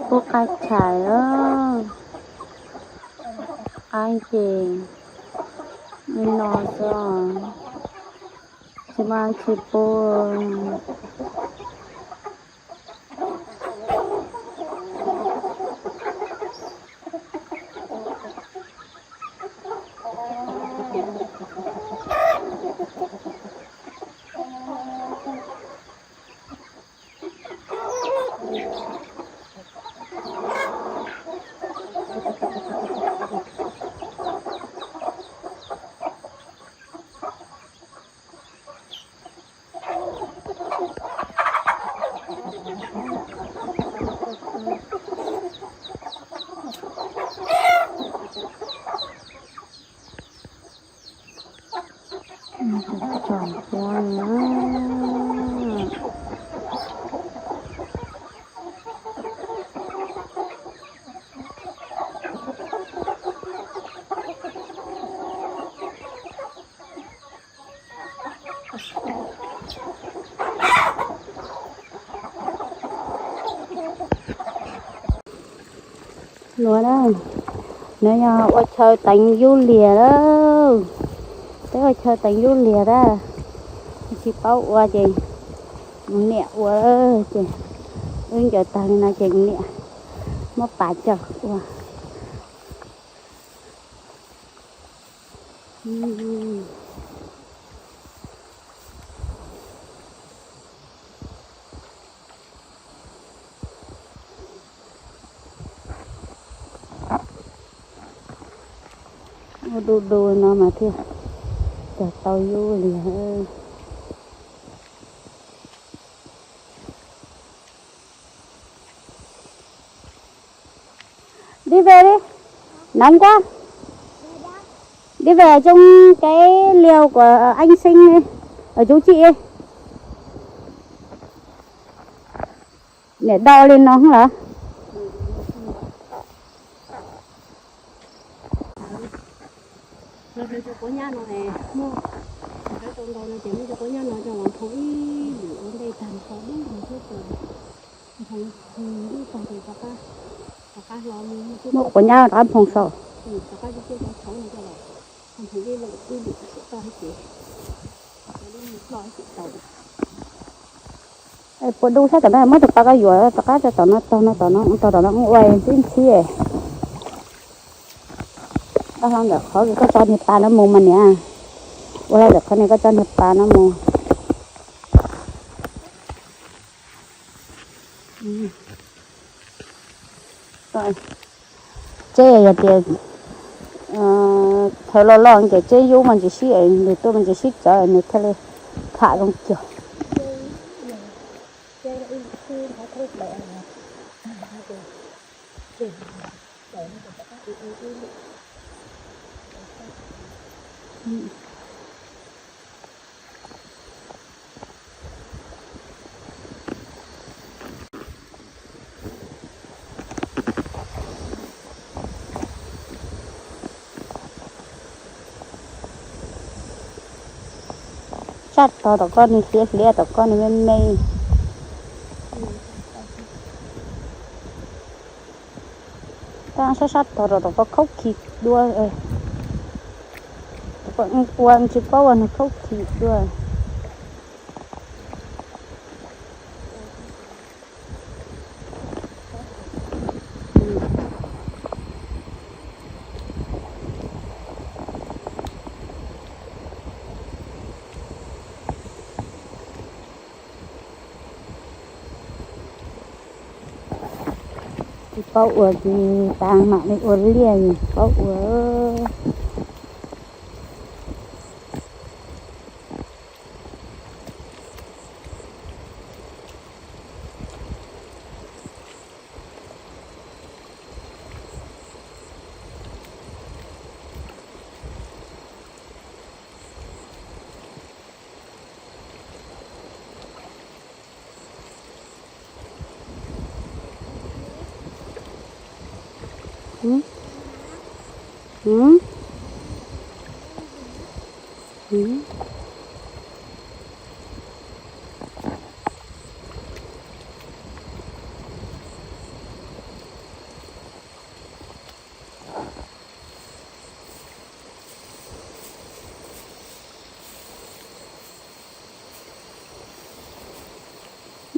Pub qab tshais, qab ces li no xwb, tsis muaj tsis pub. Tsom pua na. Luav na, nov yog ua chaw teev yub liag lawm. Peb ua chaw teev yub liag na, tsis paub ua ces niam ua, ces wb ncaws tag li no ces niam muab pas coj ua. Ua du du no mas thiaj cog tau yub liag. Đi về đi. Nóng quá. Đi về trông cái liều của anh Sinh đi. Ở chú chị đi. Để đo lên nó không lắm? Lawv hlawv cov quav nyab no es muaj, hlawv tau ntau no ces muab cov quav nyab no coj los nphoo ib lwm ua ntej tag nrho dub no xwb ces nphoo ib tag ces rov qab, rov qab hlo, muab quav nyab rov qab nphoo saum, rov qab coj cov tshauv no coj los nphoo ib lwm, ib lwm toj ces cov dub no ploj tsis tau. Puas du sab tom no muab tus pa koj yuav rov qab rau tom no, tog no tom no, tog tom no ua ntxhib ntxhib. Dab hlo ntawm qhov koj tso niag pa no mus mas niam. Ua hlo ntawm qhov niag koj tso niag pa no mus. Tseb yog tias chaw loj loj ces tseb yub mas ntsis sib, nws tuaj mas ntsis sib cawv nws thiaj li tham zoo cuag. Sab tog tom koj nws hliav hliav, tom koj nws me me. Sab sab tog rau tom koj khaub khi dua. Ua tsis paub ua nws khaub khi dua. Tsis paub ua tsis tas mam li ua liaj, tsis paub ua.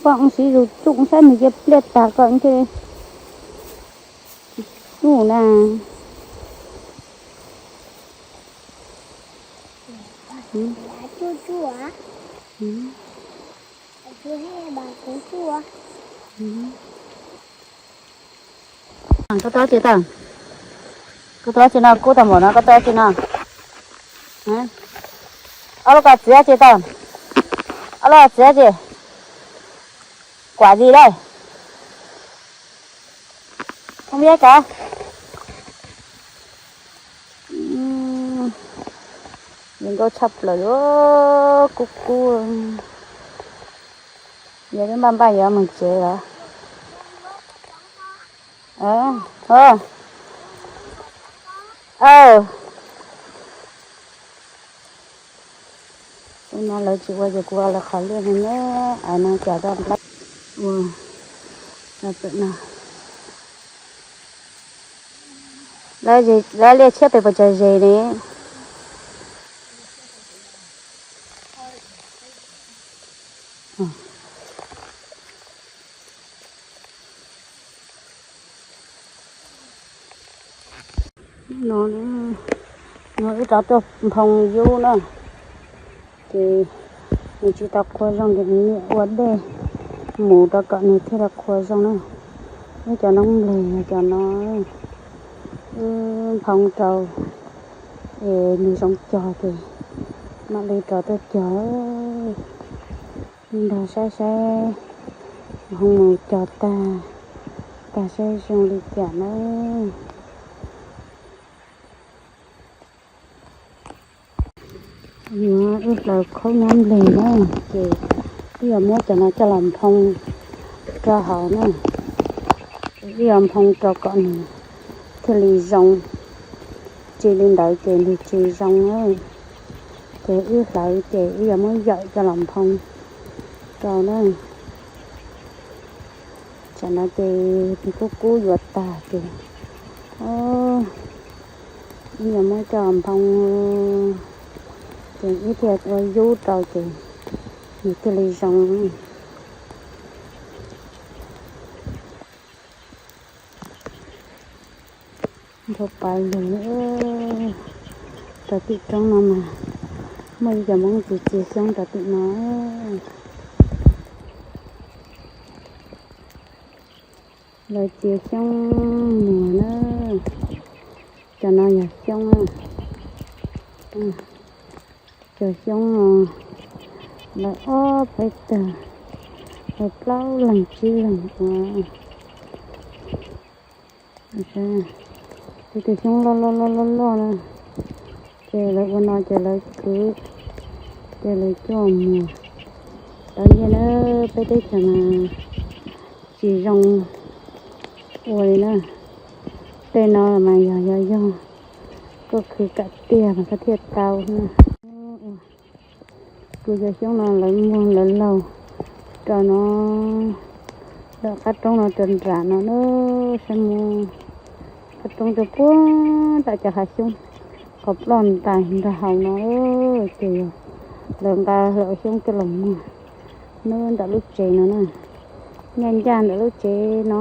Pom siv zus tsuj saib nws cia pliaj tag kom ntshe tsis tsuj na. Koj tuaj tsis tau, koj tuaj tsis no, kub tag npaum no koj tuaj tsis no. Ob lub koj txiav tsis tau, ob lub koj txiav tsis, kuam zis lawm. Không biết cả. Yeej nkauj tshaj plaws li, kub kub. Yog twb npaj npaj yuav mus tsev lawm. Tus no lawv tsis ua ces kuv ua lawv qhov liaj no ne, av no cov roj nplab ua rau pem no. Lawv liaj tshiab pem puas tsav zes ne. No, no wb rov tuaj nphoo yub na, ces nws tsis tau qhua zoo ces niam ua dej mus rau kom nws thiaj li qhua zoo na. Wb cov noob npleg cov no, wb nphoo rau es nws zoo cog ces mam li rov tuaj cog. Nrog saib saib nphoo mus cog tag, tag saib zoo li cas na. Yuav wb hlaws khaub nyab npleg na, ces wb yuav muab cov no coj los nphoo rau hauv na. Wb yuav nphoo rau kom nws thiaj li zoo, tsis li ntawd ces nws tsis zoo na. Ces wb hlawv ces wb yuav muab yawm coj los nphoo rau na. Tsam no ces nws kub kub yuav tag ces wb yuav muab coj nphoo, ces wb thiaj ua yub rau ces nws thiaj li zoo. Nrhau pas lug rau tim roob no mas muaj ib co Hmoob txiav txiav xyoob rau tim no. Lawv txiav xyoob muag na. Cov no yog xyoob na. Cov xyoob no lawv ob peb tag, lawv plaub leeg tsib leeg ua. Tus tus xyoob loj loj loj loj loj na, ces lawv ua no ces lawv khwv, ces lawv coj muag. Tau nyiaj na, peb teb chaws mas tsis zoo ua li na. Tej no mas yog yog yog koj khwv kam tiag mas koj thiaj tau na. Kuv cov xyoob no lawv muag lawv laug rau no, lawv qab roob no rau nram no na, saib muaj qab roob rau puag nram cov hav xyoob, qhov ploj ntais nrog haus no, ces yog lawv nqa lawv xyoob coj los muag nub ntawm lub tsev no na. Ncaj ncaj ntawm lub tsev no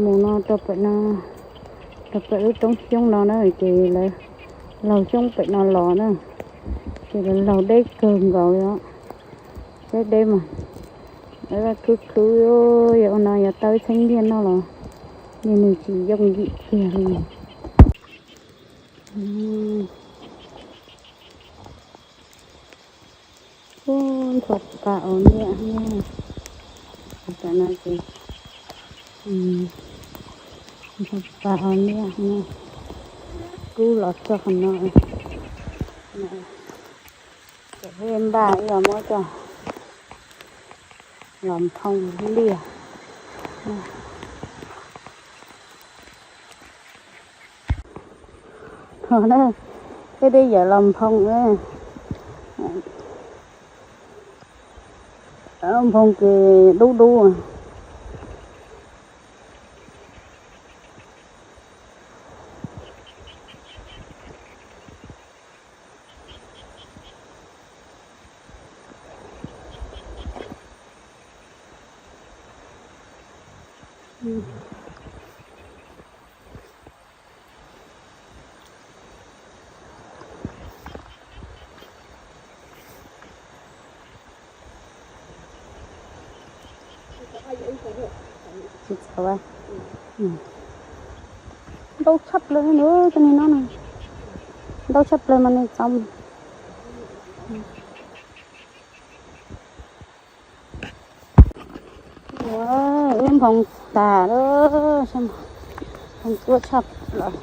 mus no rau pem no, rau pem lub roob xyoob no na, ces lawv laug xyoob pem no los na, ces lawv laug deb kawg nkaus li os. Saib deb mas lawv khwv khwv, yog ua no yog tau ib txheeb nyiaj noj los yeej nws tsis yooj yim kiag li. Ub, nthua pas ua niam ne. Tam no ces nthua pas ua niam ne. Kub los txog qhov no, ces peb npaj ib los muab coj los nphoo liaj. Peb twb yawm los nphoo, nphoo ces dub dub. Tsis txawv. Ntau tshaj plaws li ntag, cov niag no na. Ntau tshaj plaws mas nws txaus. Wb nphoo tag lawm, nphoo tuaj tshaj plaws.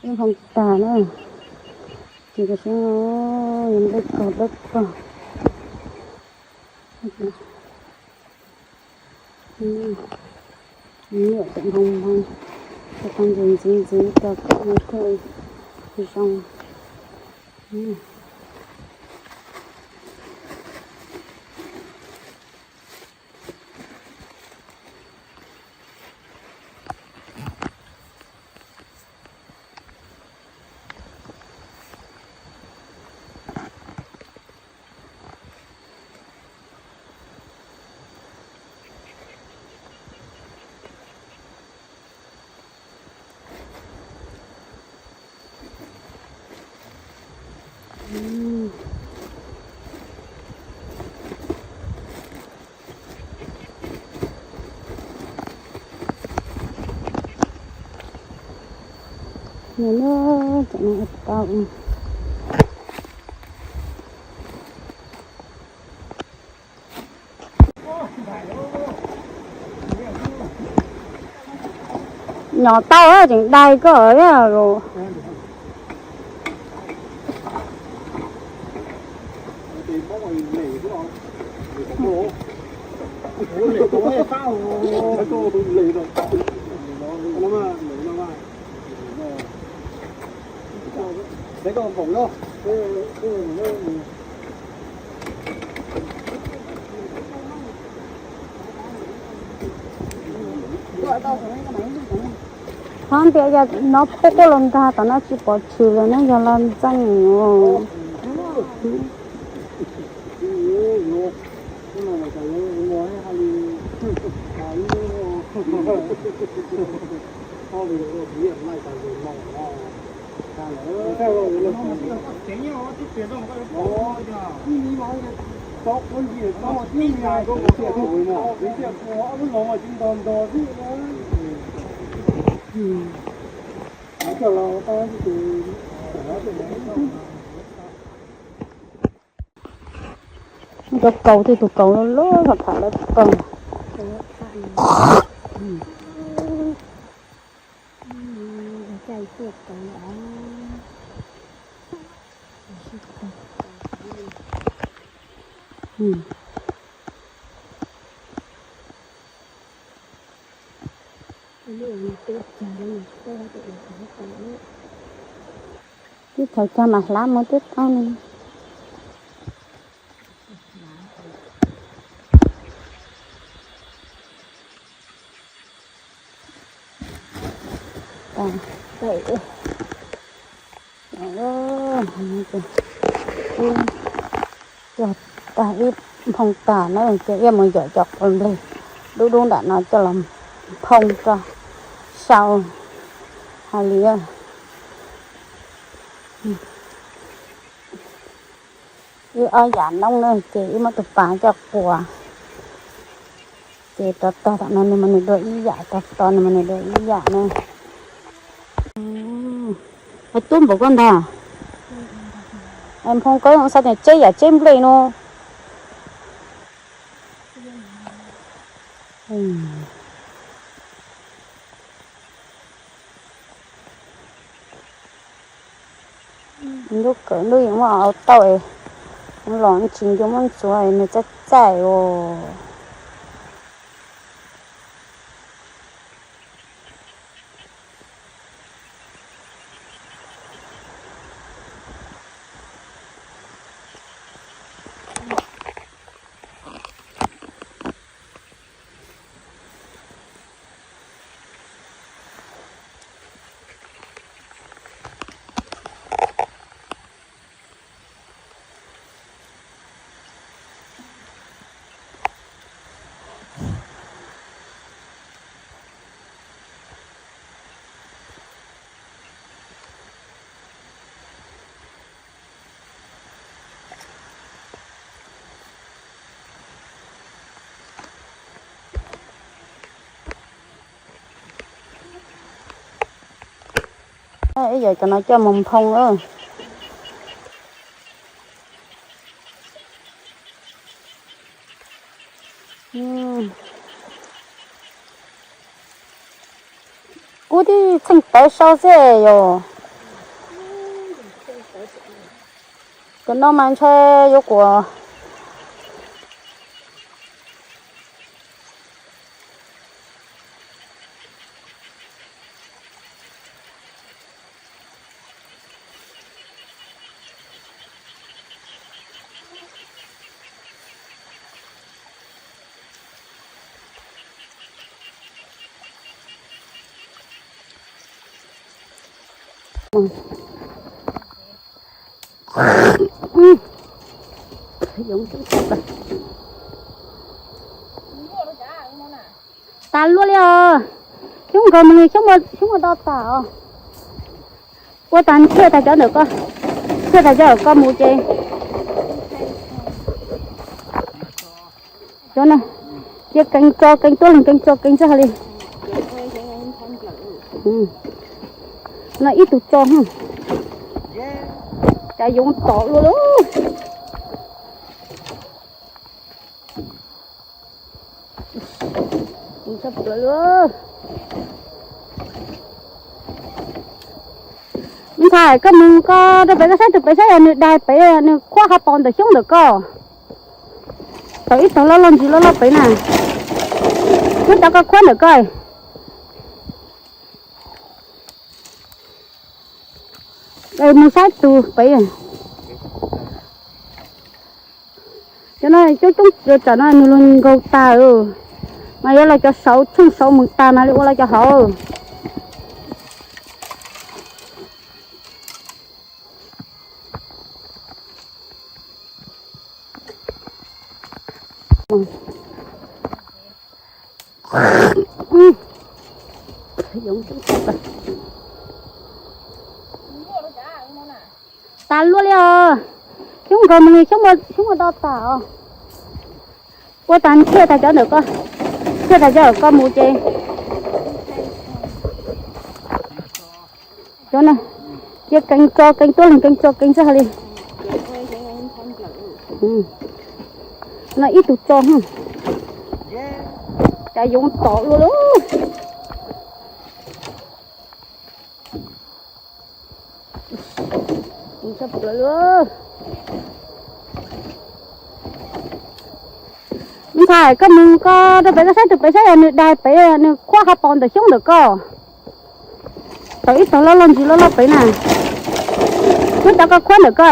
Wb nphoo tag na, ces kuv xub yog dawb paug dawb paug. Niam tseem nphoo nphoo, tau ntxiv ntxiv ntxiv rau kom nws thiaj li zoo. Nws lub tseem no tau. Nyob tau tseem dai koj los. Qhov tias yog no peb quaj los ntag, tom no tsis pom tshwm lawm ne, yog los ntxeev. Cov kaus twb tus kaus loj loj tham lawv kaus. Twb thaum cog mas hlav mus twb tau ne. Cog tag ib nphoo tag na ces yuav mus yom cov quav npleg dub dub nram no coj los nphoo rau sau hais li. Wb ob yam noob na ces wb muab tus pas coj quas, ces rov tog tom no nws mas nws dua ib yam, rov tog no mas nws dua ib yam na. Hais tub npaum koj ntag. Nphoo koj xav tias tseb yam tseb nplej no. Lub kawm ntuj yeej muab au tauj, los tsis nco muab ntxuav nws txaij txaij os. Yog cov no coj mus nphoo lawm. Kub tib txheej tawv sau xwb yom. Cov no mas ntshai yuav kuas Tas luaj li os. Xyoob nkaus mus li, xyoob ua do tas os. Ua tas thiaj tas cov ntawm ko, thiaj tas cov ntawm ko mus ces cov no cia keev tso keev tuaj leeg keev tso keev txog li. No ib tug tso, cas yoov tom luaj li. Me ntxhais, koj mus ko rau pem koj saib tus pem saib yog nws dai pem nws khuab ho tau ntawm xyoob ntawm ko. Tau ib tog loj loj ntsis loj loj pem na. Muab cov ko khuab ntawm ko. Mus saib tus pem. Cov no coob coob, tsam no nws luag nkaug tag, mas yuav los cov saud tsheej saud mus tag mas li ua los cov hauv. Tas luaj li os. Xyoob nkaus mus li, xyoob ua do tas os. Ua tas thiaj tas cov ntawm ko, thiaj tas cov ntawm ko mus ces cov no cia keev tso keev tuaj leeg keev tso keev txog li. No ib tug tso, cas yoov tom luaj li. Me ntxhais, koj mus ko rau pem koj saib tus pem saib yog nws dai pem nws khuab ho tau ntawm xyoob ntawm ko. Tau ib tog loj loj ntsis loj loj pem na. Muab cov ko khuab ntawm ko.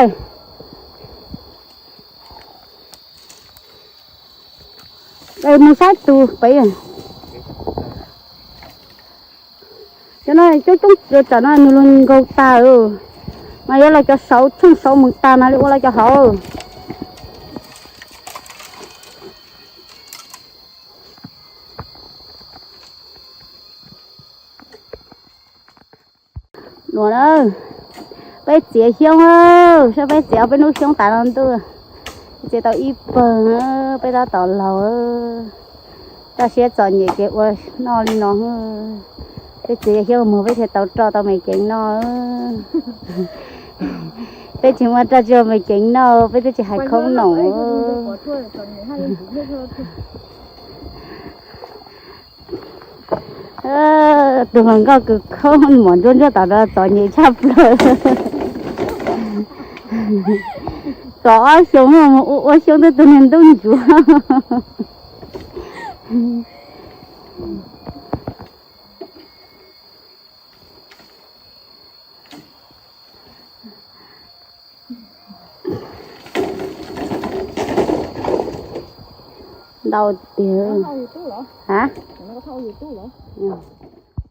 Mus saib tus pem. Cov no coob coob, tsam no nws luag nkaug tag, mas yuav los cov saud tsheej saud mus tag mas li ua los cov hauv. Luag na, peb txiav xyoob, saib peb txiav peb hnub xyoob tas no ntuj. Txiav tau ib pawg, peb tab tom laug. Txoj siab txom nyem ces ua noj li no. Peb txiav xyoob muag peb thiaj tau roj tau me keev noj. Peb tsis muaj roj tsis muaj me keev noj, peb twb tsis hais khoob noom. Tus hluas nkauj kws khoob mom ntsuab ntsuab tom no txom nyem tshaj plaws. Tom ob xyoos mus ua xyoob twb tug niag ntuj ntsuav. Ntau tiag. Hab?